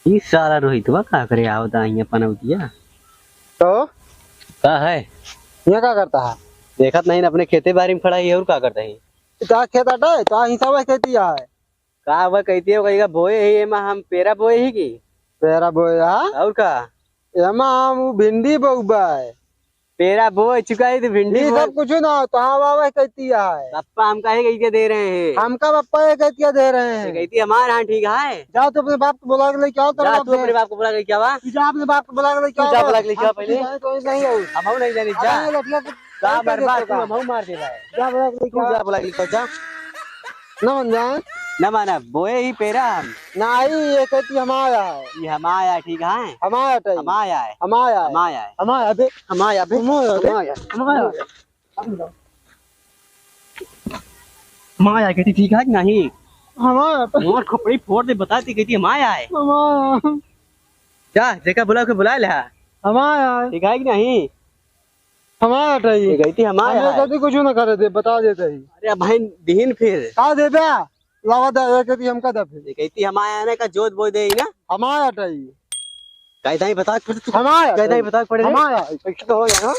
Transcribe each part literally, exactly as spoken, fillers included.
ई साला रोहितवा का करे आवत है हियाँ पनौतिया? तो? का है? हियाँ का करता है? देखत नहीं ना, अपने खेते बारी में खड़ा ही है, और का करता है? तो खेत हटा है, तो हिसाब है खेती है। का वह कहती है, कहीं का बोए ही, एमा हम पेरा बोए ही की? पेरा बोए, हाँ? और का? एमा हम उ भिंडी बोबा है। पेरा बोए चुका है तो भिंडी ये बोए। सब कुछ ना, तो हाँ बाबा कहती है। पप्पा हमका ही कह के दे रहे हैं। हमका पप्पा ये कह के दे रहे हैं। ये कहती हमारे यहाँ ठीक है। जा तू अपने बाप को बुला के लेके आओ, जा तू अपने बाप को बुला के लेके आवा। तू जा अपने बाप को बुला के लेके तू जा आओ। बुला के लेके आओ हम पहले। जाने तो नहीं हो। हम नहीं जाने, जा। अरे लठिया से का मार बात तू, हम मार दे रहा है। जा बुला के लेके तू आओ। जा बुला के लेके आओ, जा। ना मान जाए। ना माना, बोए ही पेरा हम। नाही, ये कहती हमारा है। ये हमारा है, ठीक है? हमारा टाइम। हमारा है। हमारा है। हमारा है। हमारा है, बे। हमारा है, बे। हमारा है, बे। हमारा है। हमारा है। हमारा है, कहती ठीक है कि नहीं? हमारा है। मोर खोपड़ी फोड़ दे, बताती कहती हमारा है। हमारा है। जा, जेका बुला के बुला ले। हमारा है। ठीक है कि नहीं? हमारा हटाई। ये गई थी हमारा हमें है। कभी कुछ ना करे दे, बता देते ही। अरे भाई, दीन फिर। का देबे? लावा दे, ये कहती हमका दे फिर। ये कहती हमारा आने का जोत बोई दे ही ना। हमारा हटाई। कहता ही बता, फिर तू हमारा कहता ही हटाई। बता पड़े। हमारा। कैसे तो हो गया, हाँ?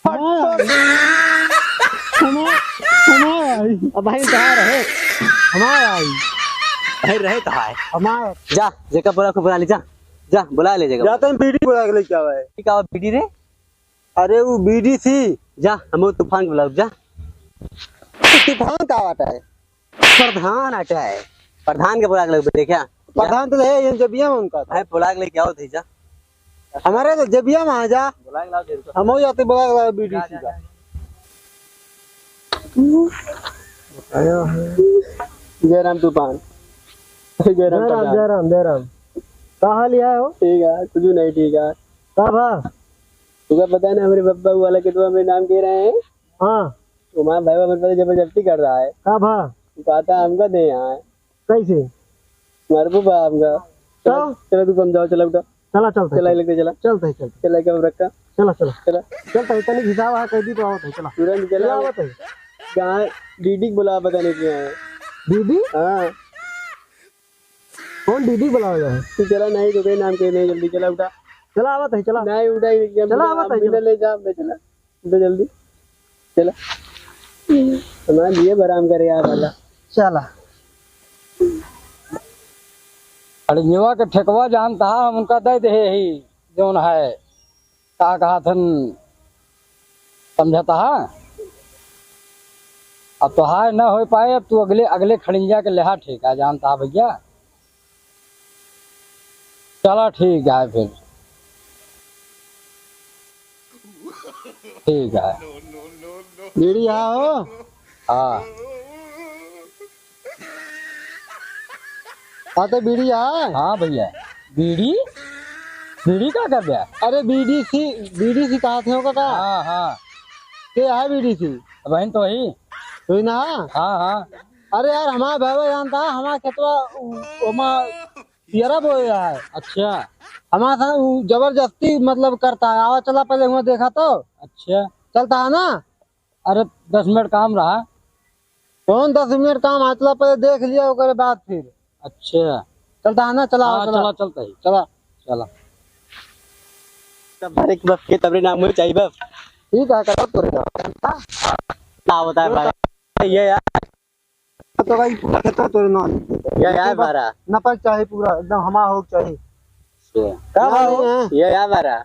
हमारा। हमारा। हमारा। अब भाई कहाँ रहे? हमारा। भाई रहे कहाँ है? हमारा। जा, जेका बुला के बुला ले, जा। जा, बुला ले जेका। जाते हैं बीड़ी बुला के लेके आवा है। ठीक है, बीड़ी रे? अरे वो बीडी सी। जा, हम वो तूफान के बुलाओ, जा। तूफान का बात है? प्रधान आटा है। प्रधान के बुला के लोग बैठे क्या? प्रधान तो है, ये जबिया में उनका था। है, बुला के लेके आओ थे, जा। हमारे तो जबिया में आ जा। बुला के लाओ थे इनको। हम हो जाते बुला के लाओ बीडी सी का। जय राम तूफान। जय राम जय राम, प्रधान। जय राम, जय राम। का हाल है हो? ठीक है, कुछ नहीं ठीक है। का भा? तुका पता है ना, हमरे पप्पा वाला के तो हमरे नाम कह रहे हैं। हाँ। तो हमारा भाई हमरे पता जबरदस्ती कर रहा है। का भा? वो कहता है, "हमका दे यहाँ।" कैसे? मारबो बा हमका। चला, तो? चला तू समझाओ, चला उठा। चला, चलते हैं, चला, चलते। लेके चला। चलते हैं, चलते हैं। चला, के हम रखा। चला, चला। चला। चलते हैं, तनी घिसावा है, कैदी तो आवत है, चला। तुरंत चला। चला, आवत है। कहाँ? डीडी के बुलावा, पता नहीं क्या है। डीडी? हाँ। कौन डीडी बुलावा है? तू चला, नहीं तो कहीं नाम कहीं नहीं, जल्दी चला, उठा। चला, आवत है, चला। नहीं, उठा ही नहीं, चला, आवत है, बिना चला। ले जा, बे, चला। उठा जल्दी। चला। हमारे लिए बराम करे यार वाला। चला। अरे, युवा के ठेकवा जानता है, हम उनका दे दे ही, जौन है। का कहत हन, समझत हा? अब तोहार न होइ पाए, अब तू अगले, अगले खड़िंजा के लेहा ठेका, जानत हा भइया? चला ठीक है फिर। ठीक है। बीड़ी है हो? हाँ। हाँ, तो बीड़ी है। हाँ भइया, बीड़ी, बीड़ी का कर दिया? अरे बीडी सी, बीडी सी कहत हो का? हाँ, हाँ। के है बीडी सी? बहन तो ही। हुई ना? हाँ, हाँ। अरे यार, हमारा भाई जानता है, हमारा खेतवा, उ-, हमारा पियरा बोए है। अच्छा। हमारा साथ उ जबरदस्ती मतलब करता है, आवा चला पहले हुआ देखा तो। अच्छा। चलता है ना? अरे, दस मिनट काम रहा। कौन दस मिनट काम? आतला पहले देख लिया, ओकरे बाद फिर। अच्छा। चलता है ना, चला, हाँ, चला। चला, चलता ही। चला। चला। तब हर एक बफ के तबरे नाम होई चाहिए बफ। ठीक है, करो तोरे नाम। ना होता है भाई। ये यार। तो भाई, पूरा खेत तोरे नाम। ये यार, बारा। नपक चाहे पूरा, एकदम हमा हो चाहे। ये। का भाई? ये यार बारा।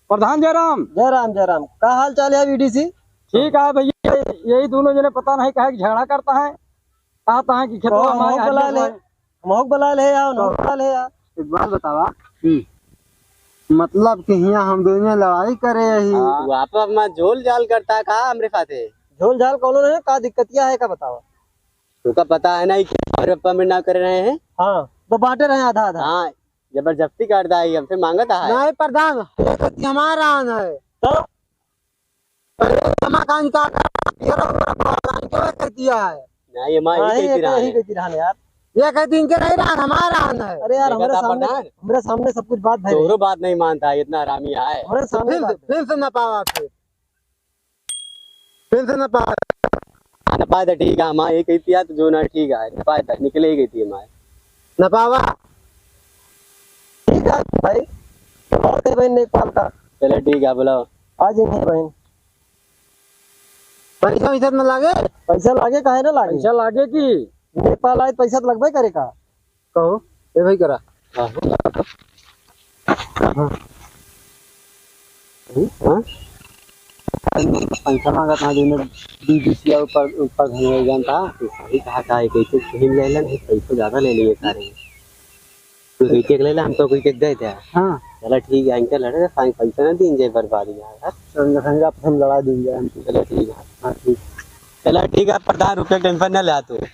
प्रधान जयराम। जयराम, जयराम। का हाल चाल है बीडी सी? ठीक है भइया, यही दोनों जने पता नहीं काहे कि झगड़ा करता है, कहता है कि खेतवा कहो, हमारे हमहू यहाँ बुला ले, हमहू बुला ले यार, हमहू बुला ले यार। एक बात बतावा, हम्म। मतलब कि हियाँ हम दोनों लड़ाई करे ही। हाँ। वो आप अपना झोल झाल करता का हमरे साथे? झोल झाल कौनो नहीं, का दिक्कतिया है का बतावा? तोका पता है ना कि हमारे पप्पा मेरे नाम करे रहे हैं? हाँ, तो बांटे रहे आधा आधा। हाँ, जबरदस्ती करता है, हमसे मांगता है। नहीं प्रधान, ये गलती हमारा आन है। तो? अरे, जमा कान का, ये रहा, पूरा कान के वह कर दिया है। नहीं, ये माँ हाँ, यही ये कहती तो रहा यही है। कहती रहा ना यार। ये कहती इनके नहीं रहा, हमारा आन है। अरे यार, देखा हमारे था सामने, प्रधान? हमारे सामने सब कुछ बात है। तोरो बात नहीं मानता है, इतना हरामी है। हमारे तो सामने फिर, बात है। फिर से ना पावा फिर। फिर से ना पावा। नपाए दा, ठीक है, हमारे एक ही तिया तो जो ना ठीक है, नपाए दा, निकले ही गई थी हमारे। नपावा। ठीक है भाई, बहुत है भाई, नेकपाल का। चलो ठीक है, बुलाओ। आ जाएंगे भाई। पैसा वैसा न लागे? पैसा लागे, काहे ना लागे? पैसा लागे कि? नेकपाल आए, पैसा तो लगबे करे का। कहो, ए भाई करा। हाँ। हाँ। हाँ? पैसा मांगत हाँ, जो बीडीसी ऊपर, ऊपर धन जानता, तो सही कहा था, एक एक छीन ले लेन, एक पैसा ज्यादा ले लिए सारे। तू कोई चेक ले ले, हम तो कोई चेक दे दे। हाँ। चला ठीक है, इनका लड़े, फाइन पैसा ना दीन जाए, बर्बादी है यार। संग, संग आप हम लड़ा दीन जाए। चला ठीक है। हाँ, ठीक। चला ठीक है, प्रधान, रुपये टेंशन ना ले तू।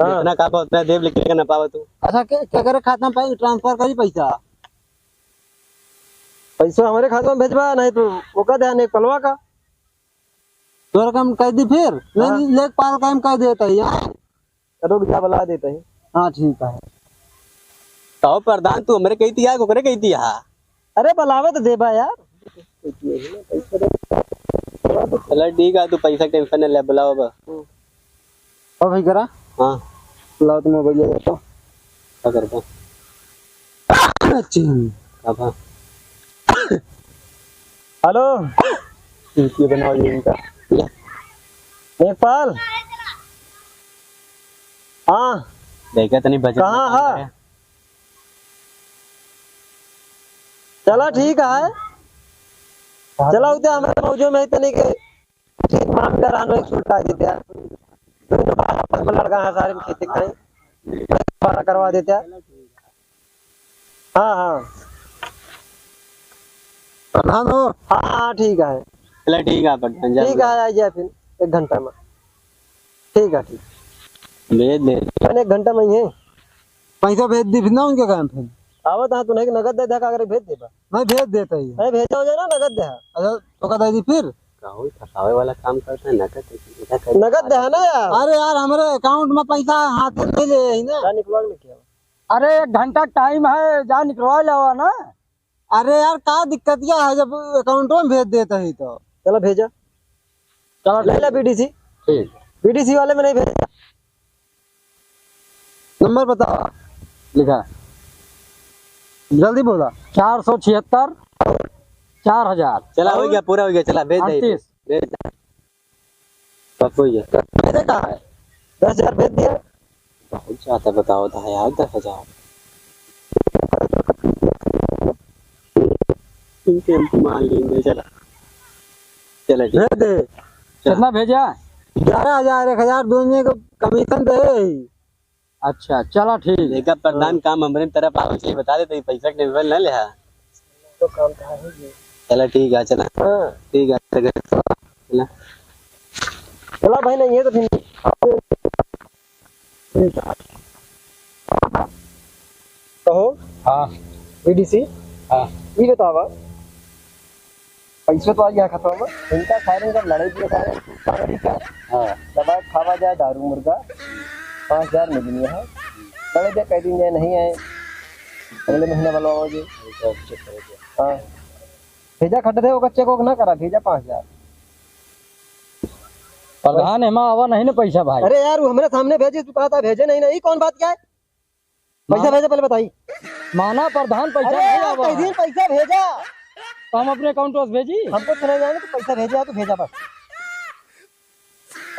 हाँ। जितना कहा उतना देव, लेकिन ना पावा तू। अच्छा, के, के करे खाता में पै-, ट्रांसफर करी पैसा? पैसा हमारे खाता में भेजबा, नहीं तो ओका दे, नेकपालवा का। तोरा काम कर दी फिर? हाँ। नहीं, नेकपाल काम कर देता है यार। रुक जा, बुला देता है। हाँ, ठीक है। कहो प्रधान, तू हमरे कही दिया, ओकरे कही दिया? अरे, बुलावे तो देबा यार। चला ठीक है, तू पैसा टेंशन न ले, बुलाओ अब। हम्म। ओ भाई करा। हाँ। लाओ तो मोबाइल ले जाता। का करबा? चिंग। का बा? हेलो। चूतिया बनाओ ये इनका। नेकपाल। हाँ। देखा तनी बजट कहाँ में है? चला ठीक है। चला उते हमारे मौजो में तनी के ठीक मांग कर आनो एक छुट्टा देते हैं। दोनों बार अपन में लड़का है सारे में खेती करें। बड़ा करवा देते हैं। हाँ, हाँ। प्रधान हो? हाँ, हाँ, ठीक है। चला ठीक है, प्रधान, जा ठीक है, आ जाए फिर एक घंटा में। ठीक है, ठीक। भेज दे। मैंने एक घंटा में ही है। पैसा भेज दी फिर ना उनके काम फिर। आवत हाँ, तू नहीं नगद दे दे, का करे भेज देबा? नहीं, भेज देता ही। नहीं, भेजा हो जाए ना, नगद दे। अच्छा, तो का दे दी फिर? का होई, फंसावे वाला काम करता है, नगद दे, नगद दे। नगद दे है ना यार। अरे यार, हमारे अकाउंट में पैसा हाथ में नहीं ले आई ना। जा निकलवा के लेके आओ। अरे, एक घंटा टाइम है, जा निकलवा लावा ना। अरे यार, का दिक्कतिया है जब अकाउंटो में भेज देता ही तो? चला भेजा। चला ले ठीक। ला बीडीसी। ठीक। बीडीसी वाले में नहीं भेजा। नंबर बताओ। लिखा। जल्दी बोला। चार सौ छिहत्तर, चार हजार। चला, हो गया, पूरा हो गया, चला, भेज दे। अड़तीस। भेज दे। पप्पू जी। पैसे कहाँ है? दस हजार भेज दिया। बहुत ज्यादा बताओ था यार, दस हजार। इनके हम मान लेंगे, चला। चला ठीक। भेज दे। चला। कितना भेजा? ग्यारह हजार, एक हजार दोनों को कमीशन दे। अच्छा, चला ठीक। देखा प्रधान, हाँ। काम हमरे तरफ आवे चाहिए, बता देते, पैसा के टेंशन ना ले। तो काम तो है ही। चला ठीक है, चला। हाँ। ठीक है, चला। चला भाई, नहीं है तो फिर। कहो। हाँ। बीडीसी। हाँ। ये बतावा, पैसा तो आ गया खतवा में। इनका सारे जब लड़ाई किए सारे, हाँ। दबाए खावा जाए दारू मुर्गा, पाँच हजार मिलनी है। लड़े जाए, कह दिन जाए नहीं आए, अगले महीना बुलवाओगे। हाँ। भेजा खट दे, ओकर चेक ओक ना करा, भेजा पाँच हजार। प्रधान, एमा आवा नहीं ना पैसा भाई। अरे यार, वो हमरे सामने भेजे, तू कहता भेजे नहीं ना, ये कौन बात क्या है? पैसा मा-, भेजा, पहले बताई। माना प्रधान, पैसा अरे नहीं यार, आवा। कई दिन पैसा भेजा। तो हम अपने अकाउंट से भेजी? हमको तो नहीं जाने, तो पैसा भेजा, तो भेजा बस।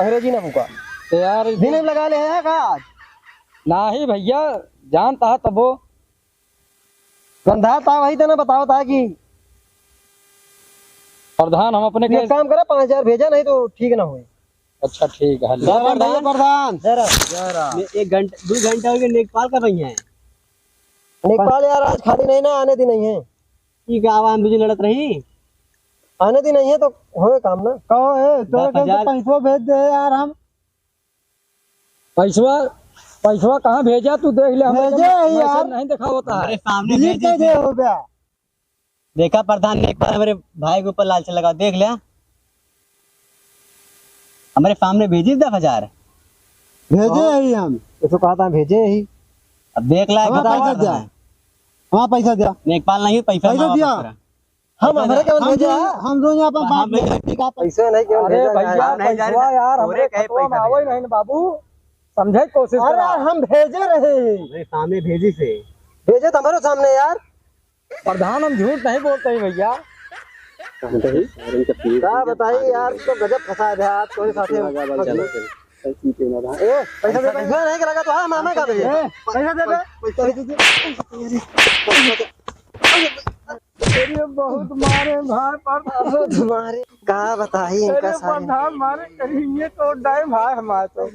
अंग्रेजी ना फूका। तो यार, दिन में लगा ले है का आज? नाही भैया, जानता है तबो। गंधा था वही तो ना बताओ था कि प्रधान, हम अपने एक के काम करा, पाँच हजार भेजा, नहीं तो ठीक ना होए। अच्छा, ठीक है। जय राम भैया प्रधान। जय राम। जय राम। ने-, एक घंटा, दो घंटा हो गया, नेकपाल का भैया है। नेकपाल यार, आज खाली नहीं ना, आने दी नहीं है। ठीक है, आवा, हम तुझे लड़त रही। आने दी नहीं है तो होए काम ना। कहो, ए, तोरे दस हजार। के पैसो भेज दे यार, हम। पैसवा, पैसवा कहाँ भेजा, तू देख ले, हमें भेजे तो ही मैसेज यार। नहीं दिखावता है। हमारे सामने डिलीट भेजे कर दे थे। हो गया। देखा प्रधान, नेकपाल हमारे भाई के ऊपर लालच लगा, देख ले। हमारे सामने भेजी दस हजार। भेजे और? ही हम। ये तो कहा था भेजे ही। अब देख ला, हमारा बताओ पैसा आप दिया। हमें। हमारा पैसा दिया। नेकपाल नहीं, पैसा पैसा मांगा दिया। दूसरा। हम, हमरे केवन हम भेजे जो, हैं? हम जो यहाँ पर बात नहीं करती का पैसा नहीं केवन अरे भेजा भैया, है? हम नहीं जाने पैसवा यार, तोरे हमरे कहे खतवा में पैसा आवे देगा। नहीं ना बाबू, समझे के कोशिश अरे करा। हम भेजे रहे। अरे सामने भेजी से। भेजे तो हमरे सामने यार। प्रधान, हम झूठ नहीं बोलते हैं भैया। का बताई यार, तो गजब फंसा है यार, तोरे साथे हम फंस गए। ए, पैसा दे, पैसा नहीं लगा तो, हाँ, मामा का दे। ए, पैसा दे बे। पैसा दे। अरे बहुत मारे भाई, प्रधान। बहुत मारे। का बताई इनका अरे सारे। प्रधान मारे करी, ये तो डाय भाई हमारे तो।